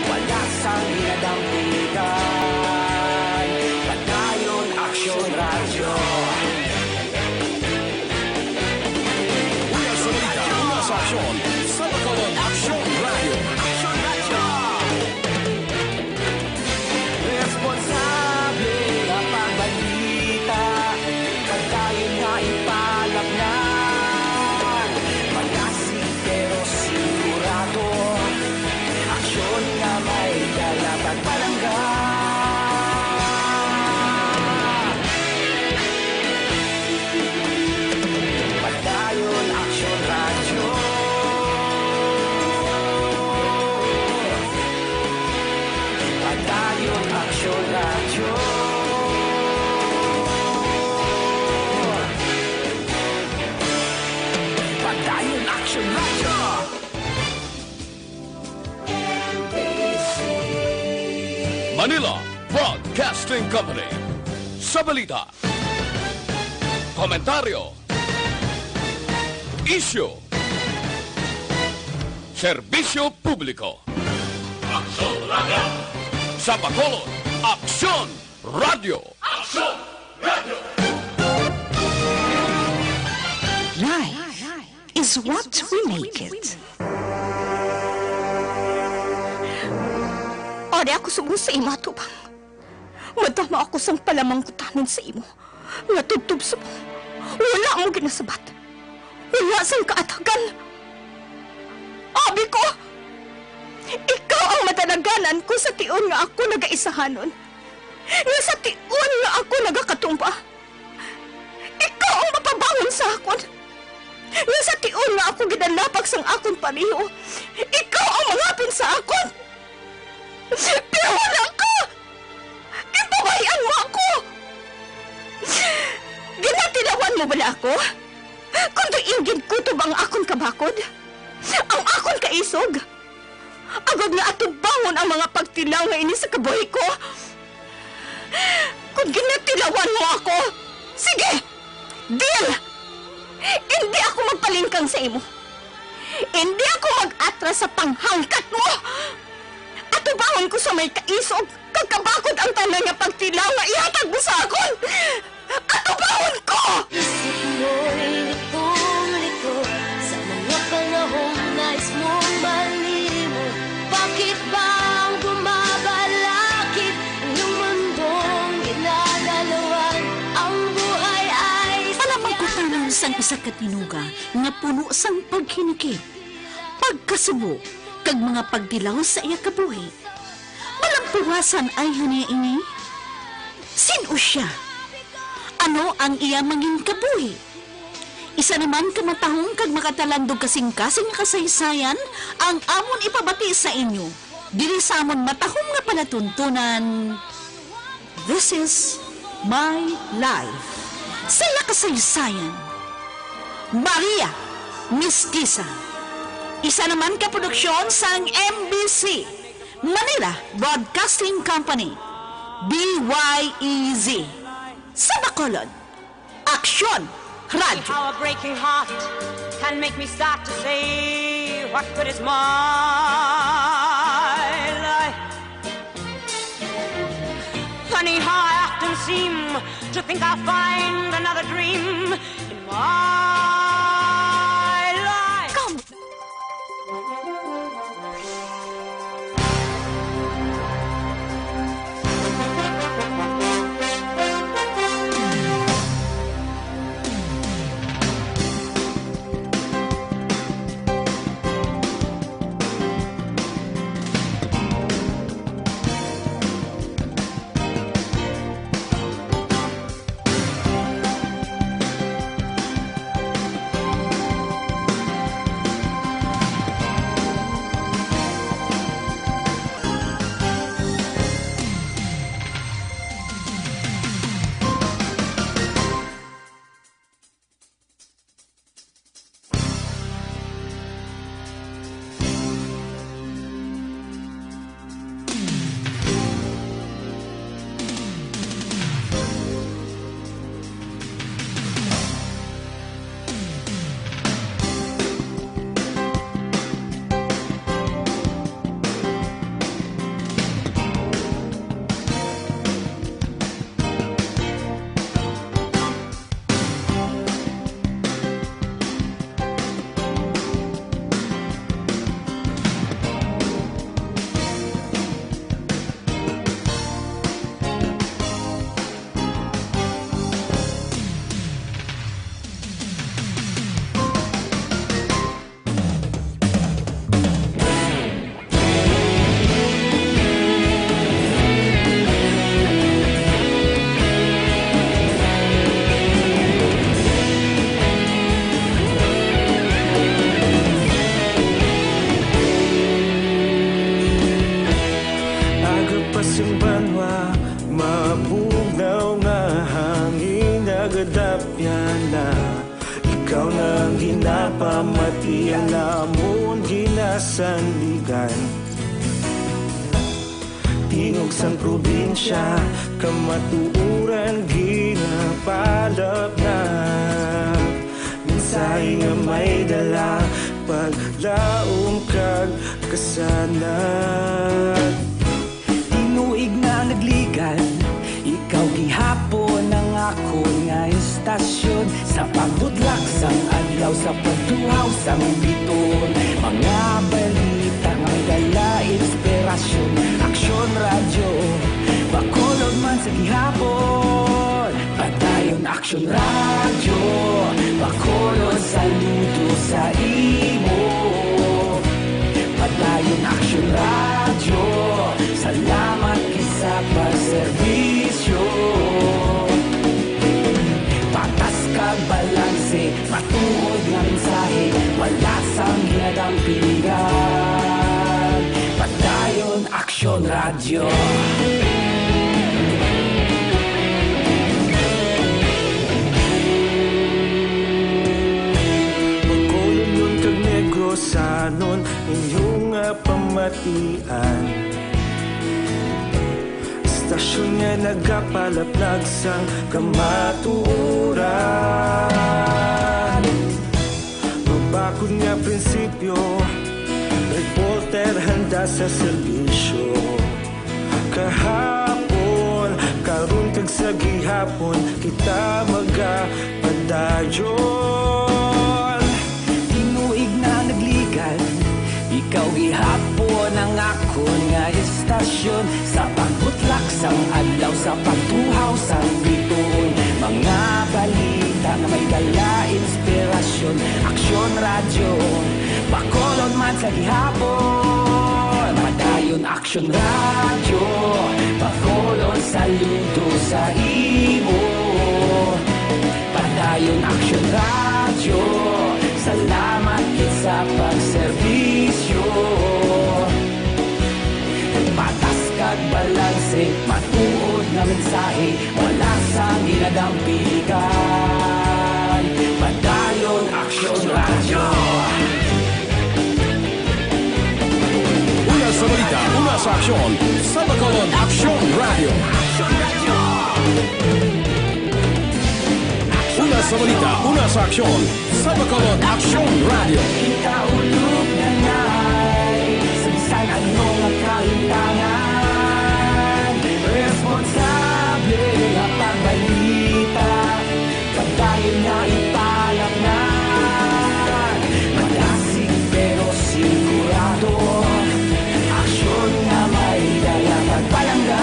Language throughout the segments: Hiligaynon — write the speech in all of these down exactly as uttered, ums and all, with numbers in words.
Wala sang ginadampigan. Padayon Aksyon Radyo. Una sa balita, una sa aksyon, sa Bacolod Aksyon Radyo. Aksyon Radyo. Responsable nga pagbalita, padayon nga ipalapnan. Malasig pero sigurado, aksyon nga may dala, pagpalangga. Padayon Aksyon Radyo. Padayon Aksyon Radyo. Padayon Aksyon Radyo. Manila Broadcasting Company. Sa balita, komentaryo, isyu, serbisyo publiko. Aksyon Radyo. Sa Bacolod, Aksyon Radyo. Aksyon Radyo. Life is what we make it. Ari ako subong sa imo atubang. Madama ako sang palamangkutanon sa imo, nga tubtob subong wala mo ginasabat, wala sang kaatagan. Abi ko, ikaw ang madalaganan ko sa tion nga ako nagaisahanon, nga sa tion nga ako nagakatumba. Ikaw ang mapabangon sa akon, nga sa tion nga ako ginalapag sang akon pamiho, ikaw ang mangapin sa akon. Pero wala ka! Ginpabay-an mo ako! Ginatilawan mo bala ako? Kon diin ginkutob ang akon kabakod, ang akon kaisog, agod nga atubangon ang mga pagtilaw nga ini sa kabuhi ko. Kon ginatilawan mo ako, sige! Deal! Indi ako magpalingkang sa imo. Indi ako mag-atras sa panghangkat mo. Atubangon ko sa may kaisog kag kabakod ang tanan nga pagtilaw nga ihatag mo sa akon. Atubangon ko! Isip mo'y likom-liko sa mga panahong nais mong malimot. Bakit ba ang bumabalakid ang iyong mundong ginadalawan? Ang buhay ay Palamangkutanan sang isa ka tinuga nga puno sang paghinikit, pagkasubo, kag mga pagtilaw sa iya kabuhi. Malampuwasan ay hania ini? Sin-o sia? Ano ang iya manginkabuhi? Isa naman ka matahom kag makatalandog kasing-kasing nga kasaysayan ang amon ipabati sa inyo diri sa amon matahom nga palatuntunan. This is My Life. Sa iya kasaysayan, Maria Mestiza. Isa naman ka produksyon sang M B C, Manila Broadcasting Company, B Y E Z. Sa Bacolod, Aksyon Radyo. How a breaking heart can make me start to say, what good is my life? Funny how I often seem to think I'll find another dream in my life. Come. Lamon ginasandigan, tingog sang probinsya, kamatuoran ginapalapnap. Mensahe nga may dala, paglaom kag kasanag. Tinuig na nagligad, ikaw gihapon ang akon nga istasyon. Sa pagbudlak sang adlaw, sa pagtuhaw sang bituon, mga balita nga may dala inspirasyon. Aksyon Radyo, Bacolod man sa gihapon. Padayon Aksyon Radyo, Bacolod, saludo sa imo. Padayon Aksyon Radyo, salamat gid sa pagserbisyo. Patas kag balanse, matuod nga mensahe, wala sang ginadampigan. Padayon Aksyon Radyo. Bacolodnon kag Negrosanon, inyo nga pamatian. Istasyon nga nagapalaplag sang kamatuoran. Mabakod nga prinsipyo, reporter handa sa serbisyo. Kahapon, karon kag sa gihapon, kita magapadayon. Tinuig na nagligad, ikaw gihapon ang akon nga istasyon. Sa pagbutlak sang adlaw, sa pagtuhaw sang bituon, mga balita nga may dala inspirasyon. Aksyon Radyo, Bacolod man sa gihapon. Padayon Aksyon Radyo, Bacolod, saludo sa imo. Padayon Aksyon Radyo, salamat gid sa pagserbisyo. Patas kag balanse, matuod nga mensahe, wala sang ginadampigan. Padayon Aksyon Radyo. Una sa balita, una sa aksyon, sa Bacolod Aksyon Radyo. Una sa balita, una sa aksyon, sa Bacolod Aksyon Radyo. Kita ulog na ngay, sa bisan ano nga kalintangan, responsable nga pagbalita, pagdayon nga ipalapngan, madasig pero sigurado, aksyon nga may dala pagpalangga.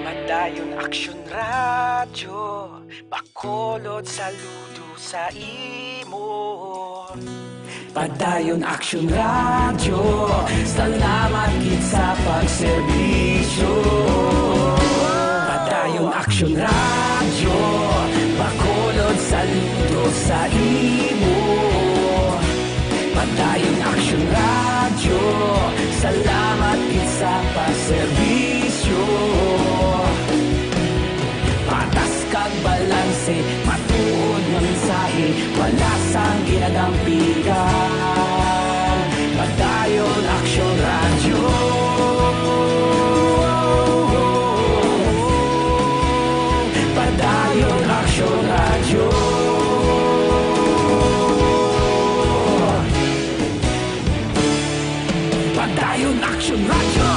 Padayon Aksyon Radyo, Bacolod, saludo sa imo. Padayon Aksyon Radyo, salamat gid sa pagserbisyo. Padayon Aksyon Radyo, Bacolod, saludo sa imo. Padayon Aksyon Radyo, salamat gid sa pagserbisyo. Patas kag balanse, matuod nga mensahe, wala sang ginadampigan. Padayon Aksyon Radyo. Padayon Aksyon Radyo. Padayon Aksyon Radyo.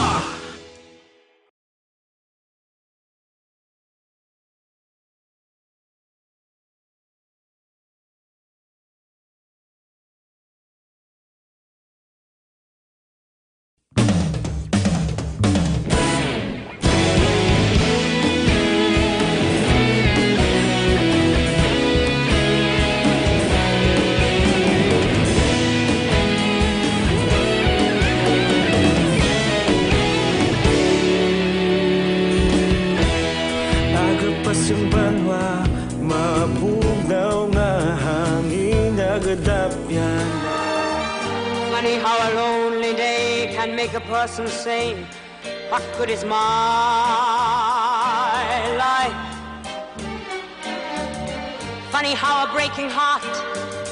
Funny how a lonely day can make a person say, "What good is my life?" Funny how a breaking heart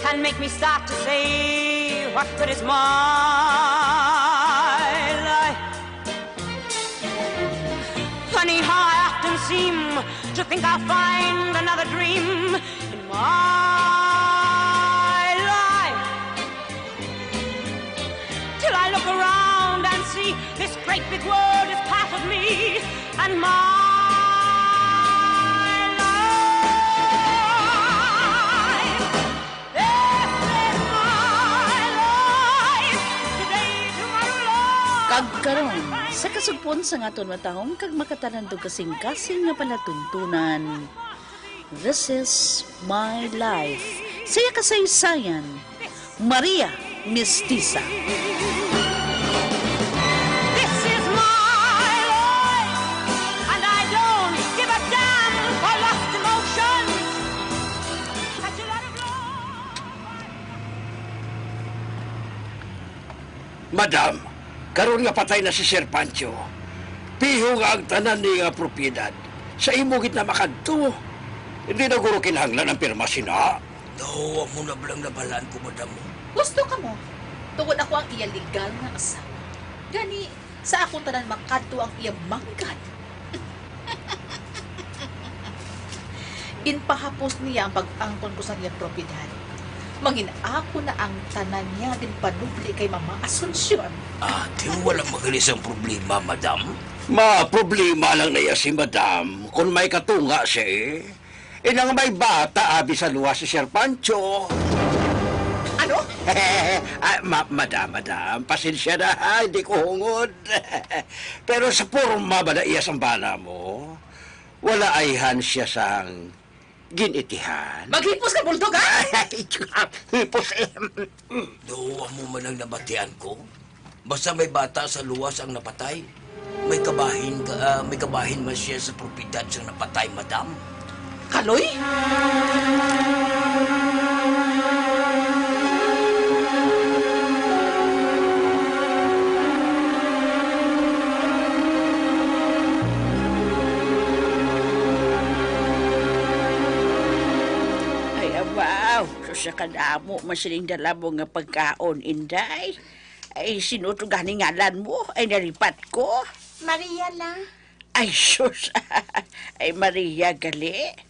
can make me start to say, "What good is my life?" Funny how I often seem to think I'll find another dream in my life. Till I look around and see this great big world is part of me and my life. This is my life. Today, tomorrow, Lord. Kag karon, sa kasugpon sang aton matahom kag makatarandog kasing-kasing nga palatuntunan, This is My Life. Sa iya kasaysayan, Maria Mestiza. This is my life, and I don't give a damn for lost emotions. Such a lot of love. Madam, karon nga patay na si Sir Pancho, piho nga ang tanan ni nga propiedad sa imo gid na makadto. Hindi na guro kinahanglan ang pirma sina. Daw, amo na ba lang nabalaan ko, madam. Gusto ka mo? Tungod ako ang iya legal nga asawa. Gani, sa akong tanan makadto ang iya manggad. Ginpahapos niya ang pag-angkon ko sa iya propiedad. Mangin-ako na ang tanan niya din panubli kay Mama Asuncion. Ah, di wala magalis ang problema, madam? Ma, problema lang na iya si madam kung may katunga siya eh. Inang may bata, abi sa luwas si Sir Pancho. Ano? Ah, ma-, madam, madam, pasensya na, ha, hindi ko hungod. Pero sa porma ba na iya sang bana mo? Wala ayhan siya sang gin-itihan. Maghipos ka, bulldog, ha? Hipos, eh. Do, amo man ang nabatian ko. Basta may bata sa luwas ang napatay, may kabahin ka, ah, may kabahin man siya sa propiedad sang napatay, madam. Kaloy? Ay, abaw, sus, kadamo man sining dala mo nga pagkaon, Inday. Ay, sino to gani ngalan mo? Ay, nalipat ko. Maria la. Ay, sus. Ay, Maria gali.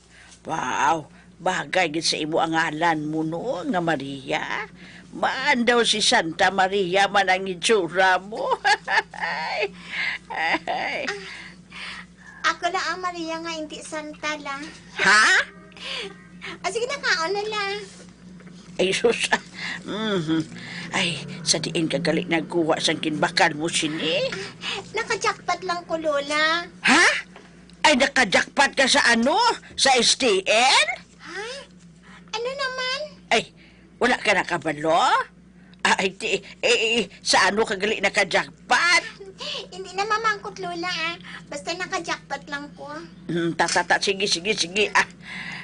Wow, bagay gid sa imo ang ngalan mo, no, nga Maria. Maan daw si Santa Maria man ang itsura mo. Ay. Ako la ang Maria nga hindi santa la. Ha? Ah, sige na, kaon na la. Ay, sus. Mhm. Ay, sa diin ka gali nagkuha sang ginbakal mo sini? Naka-jackpot lang ko, Lola. Ha? Ay, naka-jackpot ka sa ano? Sa S T L? Ha? Ano naman? Ay, wala ka nakabalo? Ay, ti, eh, eh, sa ano ka gali naka-jackpot? Hindi na mamangkot, Lola, ah. Basta naka-jackpot lang ko. Hmm, ta, ta, ta, sige, sige, sige, ah.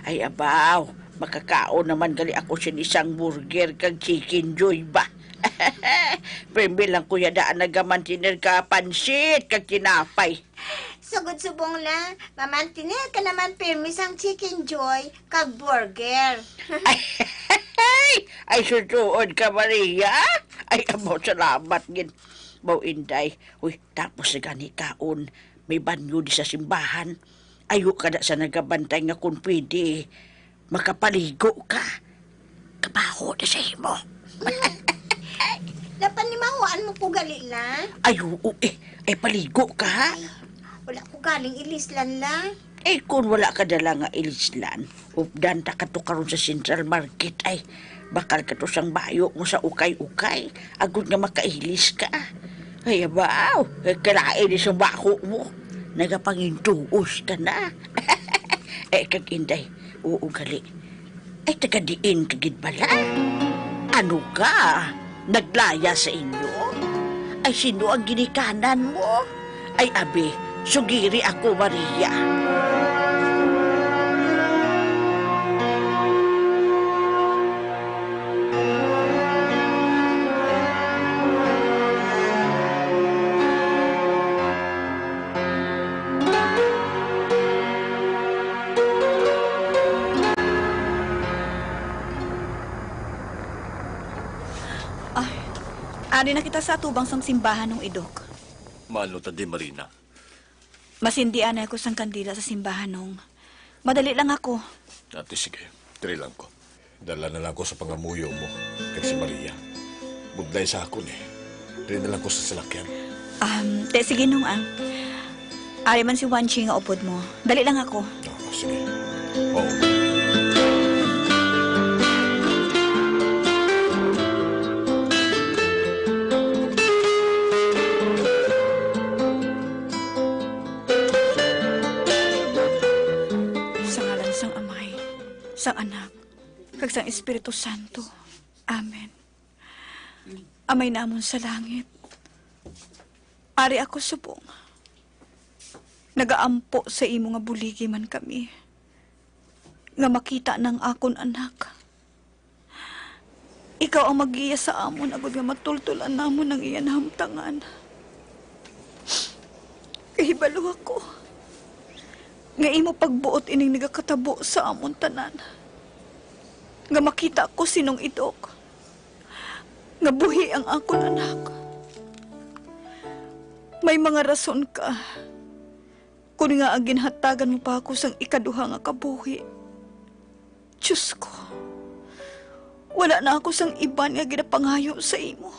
Ay, abaw, makakaon naman gali ako sin isang burger kag Chicken Joy ba? Primbi lang ko yadaan nagamantener ka pansit kag tinapay. Sugod subong la, mamantener ka naman pirmi sang Chicken Joy kag burger. Ay, ay, sutuod ka, Maria? Ay, amo, salamat gid. Baw, Inday. Uy, tapos na gani kaon, may banyo di sa simbahan. Ayo ka na sa nagabantay nga kung pwede, makapaligo ka. Kabaho na sa imo. Napanimahoan mo ko gali la? Ay, oo, eh. Ay, paligo ka, ha? Ay, wala ko galing ilislan la. Eh, kung wala ka dala nga ilislan, updan ta ka to karon sa Central Market, ay. Bakal ka to sang bayo mo sa ukay-ukay, agod nga makailis ka. Ay, abaw, eh, kalain ni sa baho mo. Nagapangintuos ka na. Eh, kag Inday, oo gali. Ay, taga diin ka gid bala? Ano ka? Naglaya sa inyo? Ay, sino ang ginikanan mo? Ay, abi, sugiri ako, Maria. Ay, ari na kita sa atubang sang simbahan, Nong Idok. Maano ta di, Marina? Masindian ako sang kandila sa simbahan, Nong. Madali lang ako. Ate, sige. Diri lang ko. Dala na lang ko sa pangamuyo mo kag si Maria. Budlay sa akon, eh. Diri na lang ko sa salakyan. Um, te, sige, Nong, ah. Ari man si Wanchi nga upod mo. Dali lang ako. Oo, sige. Oo. Sa ngalan sang Amay, sang Anak, kag sang Espiritu Santo. Amen. Amay namon sa langit, ari ako subong. Nagaampo sa imo nga buligi man kami, nga makita nang akon anak. Ikaw ang maggiya sa amon agod nga matultolan namon ang iya nahamtangan. Kahibalo ako nga imo pagbuot ining nagakatabo sa amon tanan, nga makita ko si Nong Idok, nga buhi ang akon anak. May mga rason ka kon ngaa ginhatagan mo pa ako sang ikaduha nga kabuhi. Diyos ko, wala na ako sang iban nga ginapangayo sa imo,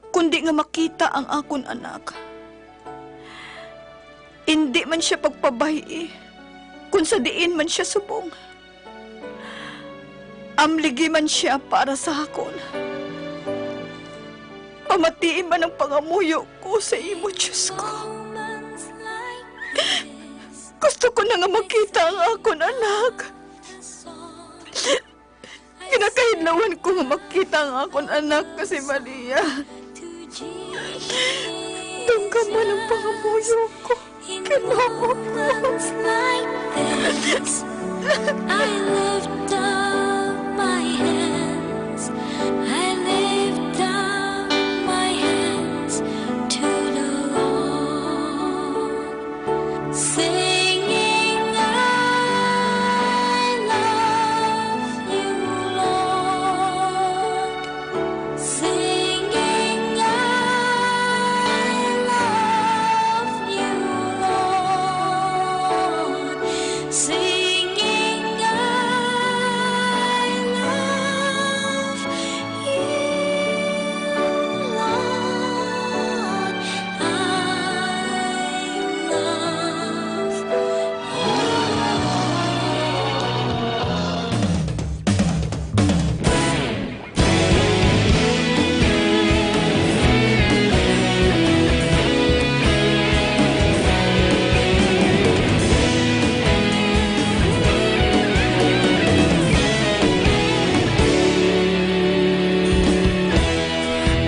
kundi nga makita ang akon anak. Indi man sia pagpabay-i kon sa diin man sia subong. Amligi man sia para sa akon. Pamatii man ang pangamuyo ko sa imo, Diyos ko. Gusto ko na nga makita ang akon anak. Ginakahidlawan ko nga makita ang akon anak nga si Maria. Dungga man ang pangamuyo ko, Ginoo ko. I lift up my hands, I lift up my hands to the Lord, singing, I love you, Lord. Singing, I love you, Lord. Singing, I love you, Lord. I love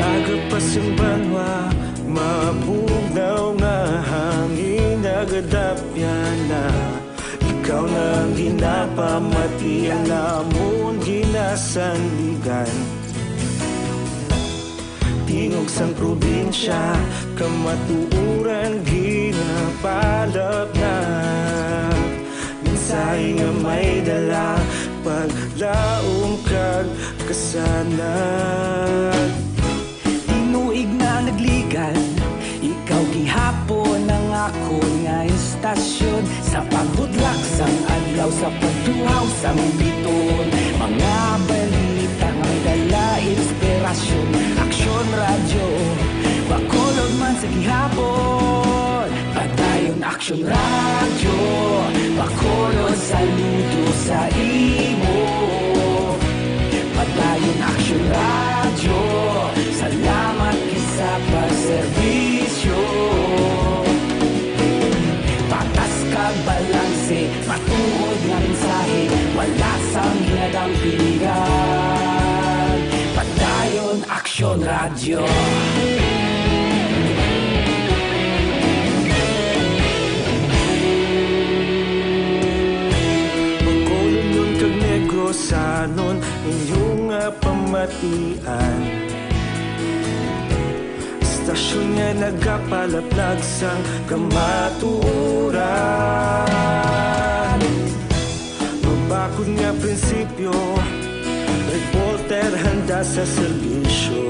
Aga pa sing banwa, mabugnaw nga hangin, nagadapyan na. Ikaw na ang ginapamati, ang amon ginasandigan. Tingog sang probinsya, kamatuoran ginapalapnap. Mensahe nga may dala, paglaom kag kasanag. Tinuig na nagligan, ikaw gihapon ang akon nga istasyon. Sa pagbudlak sang adlaw, sa pagtuhaw sang biton, mga balita nga dala inspirasyon. Aksyon Radyo, Bacolod man sa gihapon. Padayon Aksyon Radyo, Bacolod, saludo sa imo. Padayon Aksyon Radyo, salamat gid sa pagserbisyo. Patas kag balanse, matuod nga mensahe, wala sang ginadampingan. Padayon Aksyon Radyo. Bacolod kag Negrosanon, inyo nga pamatian. Istasyon nga nagapalaplag sang kamatuoran. Mabakod nga prinsipyo, reporter, Da sa serbisyo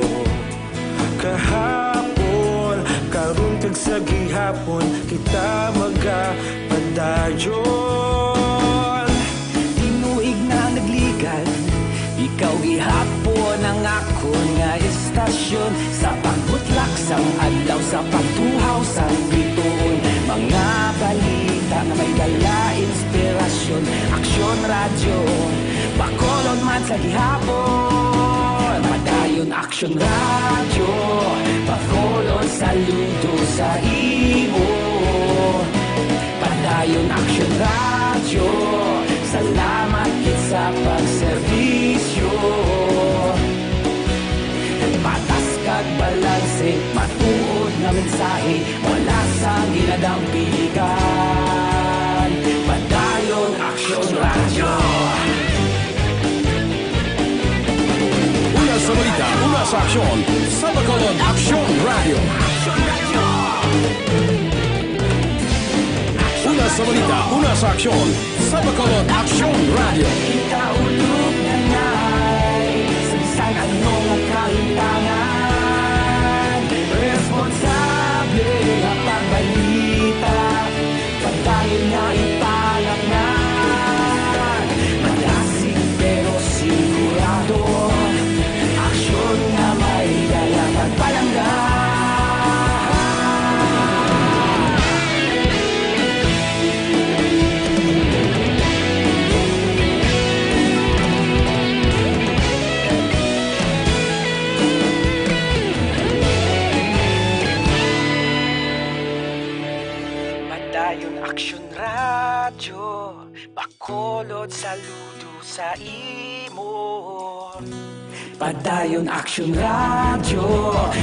kahapon, karon kag sa gihapon, kita magapadayon. Tinuig na nagligad, ikaw gihapon ang akon nga istasyon. Sa pagbutlak sang adlaw, sa pagtuhaw sang bituon, mga balita nga may dala inspirasyon. Aksyon Radyo, Bacolod man sa gihapon. Padayon Aksyon Radyo, Bacolod saludo sa imo. Padayon Aksyon Radyo, salamat gid sa pagserbisyo. Patas kag balanse, matuod nga mensahe, wala sang ginadampigan. Padayon Aksyon Radyo. Una sa balita, una sa aksyon, sa Bacolod Aksyon Radyo. Una sa balita, una sa aksyon, sa Bacolod Aksyon Radyo. Kita ulog na nay, sa bisan ano nga kahintangan, responsable nga pagbalita, padayon nga ipangatngan. Madasig pero sigurado, aksyon nga may dala pagpalangga. Padayon Aksyon Radyo, Bacolod saludo sa imo. Padayon Aksyon Radyo,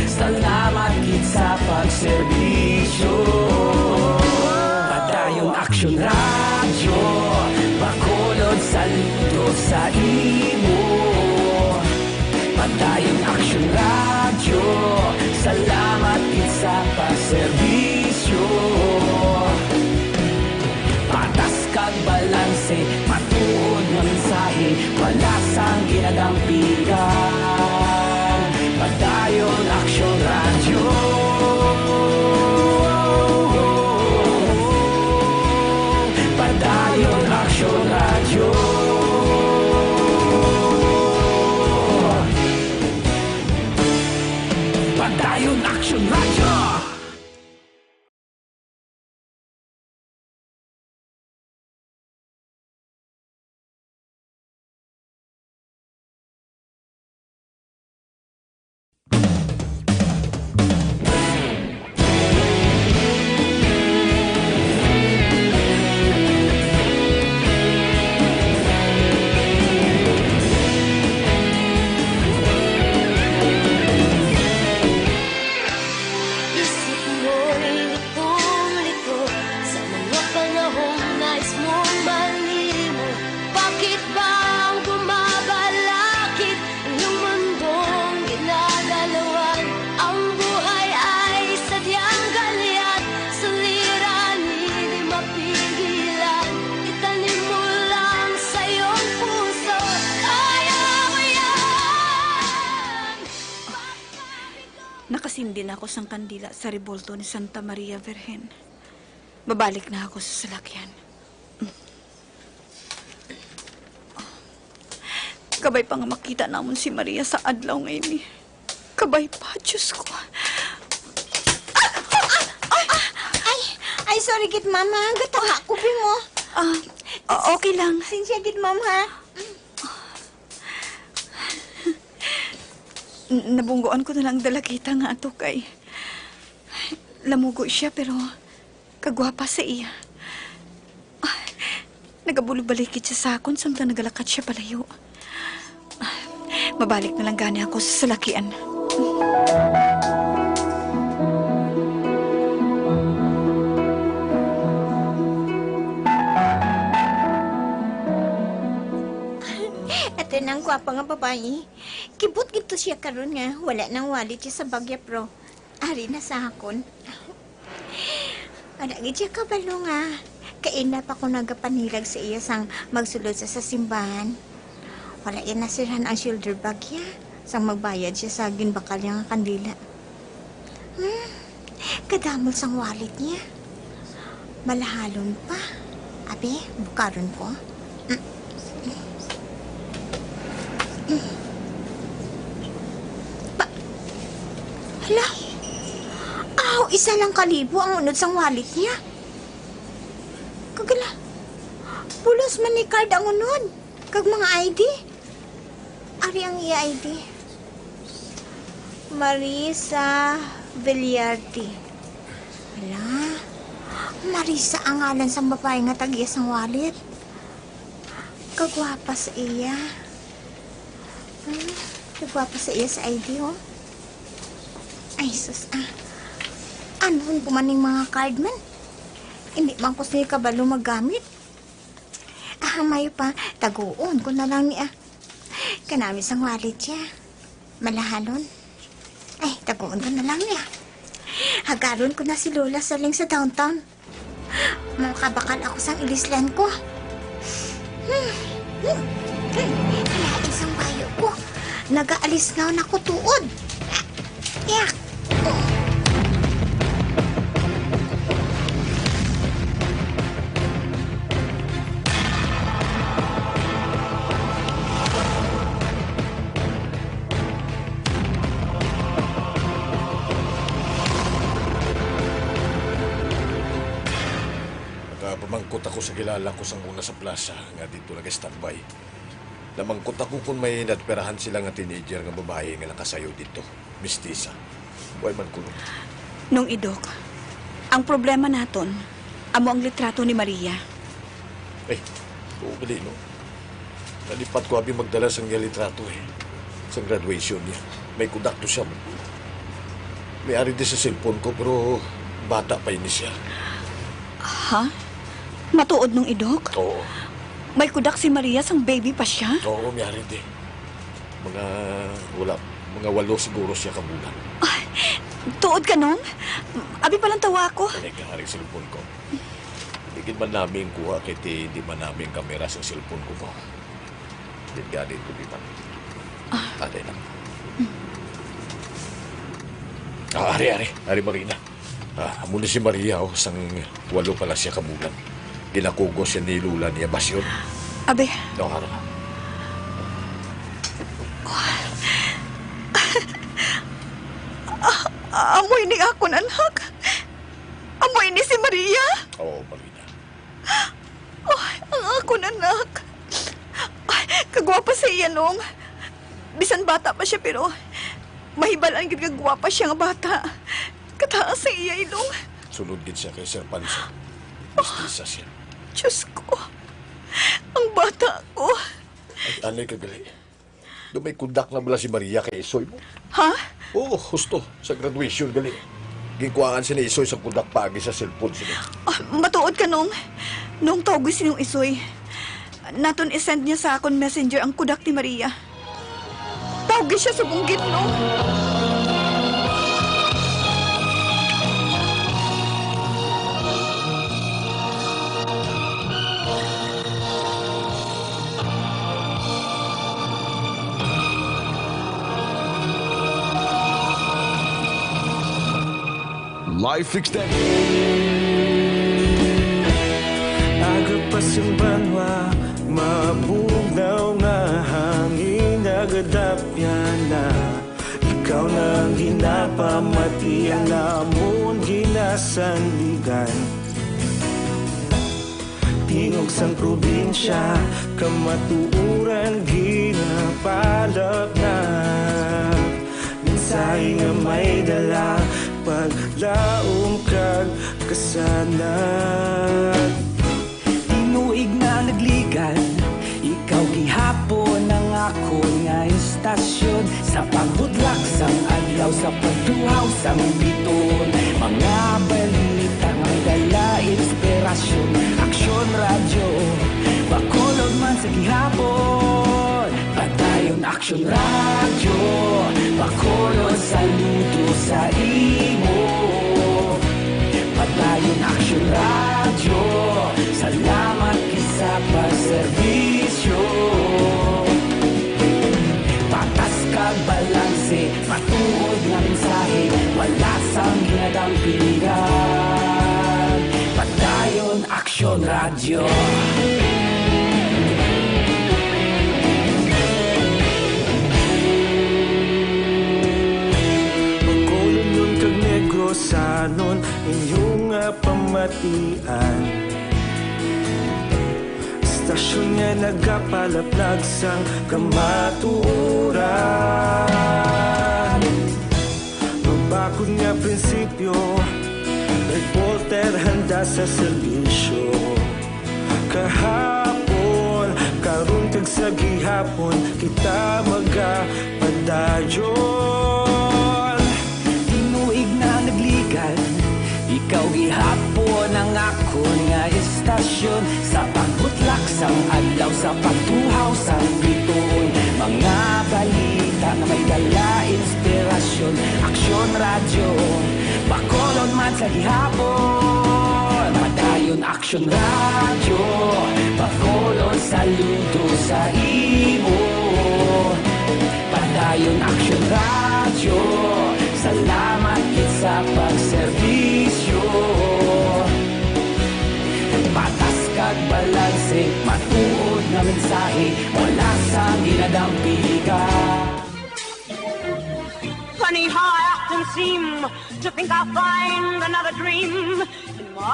salamat gid sa pagserbisyo. Padayon Aksyon Radyo, Bacolod saludo sa imo. Padayon Aksyon Radyo, salamat gid sa pagserbisyo. Patas kag balanse, matuod nga mensahe, wala sang ginadampigan. Padayon Aksyon Radyo. Padayon Aksyon Radyo. Padayon Aksyon Radyo. Isip mo'y litong-lito sa mga panahong nais mong malimot. Bakit ba ang bumabalakid iyong mundong ginadalawan? Ang buhay ay sadyang galyat, suliranin, di mapigilan. Itanim mo lang sa iyong puso, kaya mo yan. Nakasindi na ako sang kandila sa rebulto ni Santa Maria Virgen. Mabalik na ako sa salakyan. Kabay pa nga makita namon si Maria sa adlaw nga ini. Kabay pa, Diyos ko. Ay, ay, sorry gid, ma'am, ha. Gataha ko, bi mo. Ah, o-, okay lang. Sinsya gid, ma'am, ha. N-, nabunggoan ko na lang dalagita nga ato kay lamugo siya, pero kagwapa sa iya. Ah, nagabulog-balik gid siya sa akon samtang nagalakat siya palayo. Ah, mabalik na lang gani ako sa salakian. Ato nang gwapa nga babayi. Kibot gid to siya karon nga wala nang wallet siya sa bag ya, pero ari na sa akon. Wala gid siya kabalo nga kaina pa ko nagapanilag sa iya sang magsulod sa, sa simbahan. Wala iya nasirhan ang shoulder bag ya. Sang magbayad sia sa ginbakal niya nga kandila. Hmm, kadamol sang wallet niya. Malahalon pa. Abi, bukaron ko. Mm. Mm. Pa-, hala? Aw, isa lang ka libo ang unod sang wallet niya. Kagala, pulos man ni card ang unod, kag mga I D. Ari ang iya I D. Marisa Villarti. Hala, Marisa ang ngalan sang babayi nga tag-iya sang wallet. Kagwapa sa iya. Hmm, kagwapa sa iya sa I D, oh. Ay, sus, ah. Ano ko man ning mga card man? Hindi man ko sila kabalo maggamit. Ah, mayo pa, taguon ko na lang ni, ah. Kanami sang wallet siya. Malahalon. Ay, taguon ko na lang ni, ah. Hagaron ko na si Lola sa ling sa downtown. Makabakal ako sang ilislan ko. Hmm. Hmm. Hmm. Kaya isang bayo ko. Nagaalis nga ako tuod. Yak! Nakapamangkot ako sa kilala ko sang una sa plaza nga dito nag-standby. Namangkot ako kung may natipirahan sila nga teenager nga babayi nga nakasayaw dito. Mistisa. Way man kuno. Nong Idok, ang problema naton, amo ang litrato ni Maria. Ay, oo, gali, no? Nalipat ko abi magdala sang iya litrato, eh. Sa graduation niya. May kudak to siya. May ari di sa cellphone ko, pero bata pa ini siya. Ha? Matuod, Nong Idok? Oo. May kudak si Maria sang baby pa siya? Oo, may ari di. Mga, wala, mga walo siguro siya ka bulan. Ay, tuod ka, Nong? Abi pa lang tawa ako. Ano ka, ari cellphone ko? Di gid man namin kuha kay ti, di man namin kamera sa cellphone ko ba? Di gani ko di man. Ah. Atay na. Ah, ari, ari. Ari, Marina. Ah, amo ni si Maria, oh, sang walo pa lang siya ka bulan. Ginakugos siya ni Lola niya, basyon. Abi. No, ano ka? Ah, ah, amo ini akon anak. Amo ini si Maria. Oo, Marina. Ay, ang akon anak. Ay, kagwapa sa iya, Nong. Bisan bata pa siya, pero mahibal-an gid nga gwapa siya nga bata. Kataas sa iya ilong. Sulod gid siya kay Sir Panso. Mistisa siya. Diyos ko, ang bata ko. Ay, anay ka gali. Do may kudak na bala si Maria kay Isoy mo? Ha? Oo, husto. Sa graduation gali. Ginkuhaan siya ni Isoy sa kudak paagi sa cellphone sila. Ah, matuod ka, Nong. Nong, tawgi si Nong Isoy. Naton i-send niya sa akon messenger ang kudak ni Maria. Tawgi siya subong gid, Nong. Life Extended. Aga pa sing banwa, mabugnaw nga hangin, nagadapya na. Ikaw na ang ginapamati, ang amon ginasandigan. Tingog sang probinsya, kamatuoran ginapalabnag. Mensahe nga may dala, paglaom kag kasanag. Tinuig na nagligad, ikaw gihapon ang akon nga istasyon. Sa pagbutlak sang adlaw, sa pagtuhaw sang biton, mga balita nga dala inspirasyon. Aksyon Radyo Bacolod man sa gihapon. Padayon Aksyon Radyo Bacolod, saludo sa imo. Padayon Aksyon Radyo, salamat gid sa pagserbisyo. Patas kag Matuod nga mensahe, wala sang ginadampigan. Padayon Aksyon Radyo. Bacolodnon kag Negrosanon, inyo nga pamatian. Istasyon nga nagapalaplag sang kamatuoran. Mabakod nga prinsipyo, reporter handa sa serbisyo. Kahapon, karon kag sa gihapon, kita magapadayon. Tinuig na nagligan, ikaw gihapon ang akon nga istasyon. Sa pagbutlak sang adlaw, sa pagtuhaw sang bituon, mga balita nga may dala inspirasyon. Aksyon Radyo, Bacolod man sa gihapon. Padayon Aksyon Radyo, Bacolod, saludo sa imo. Padayon Aksyon Radyo, salamat gid sa pagserbisyo. Patas kag balanse, matuod nga mensahe, wala sang ginadampigan. Funny how I often seem to think I'll find another dream in my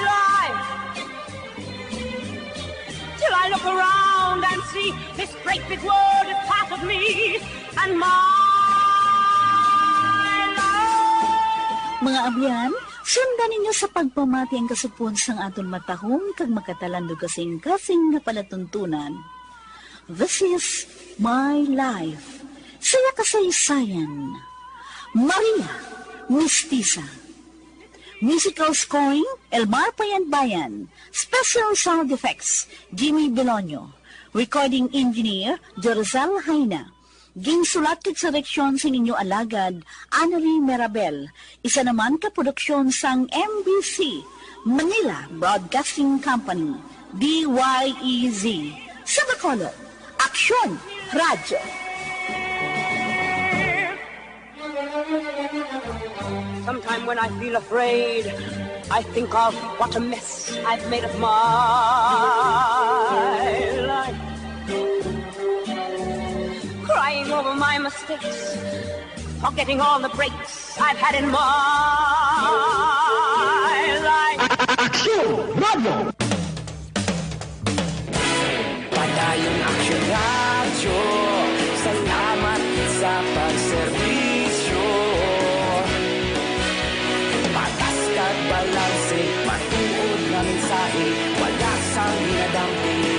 life. Till I look around and see this great big world is part of me and my life. Mga abyan, sundan ninyo sa pagpamati ang kasugpon sang aton matahom kag makatalandog kasing-kasing nga palatuntunan. This is my life. Saya kasaysayan. Maria Mistisa. Musical scoring, Elmar Payanbayan. Special sound effects, Jimmy Belonio. Recording engineer, Jerzel Jaina. Ginsulat kag sa direksyon sa inyo alagad, Annelie Merabel. Isa naman ka produksyon sang M B C, Manila Broadcasting Company, D Y E Z. Sa Bacolod, Aksyon Radyo. Sometime when I feel afraid, I think of what a mess I've made of my life. Crying over my mistakes, forgetting all the breaks I've had in my life. Aksyon Radyo. Padayon Aksyon Radyo.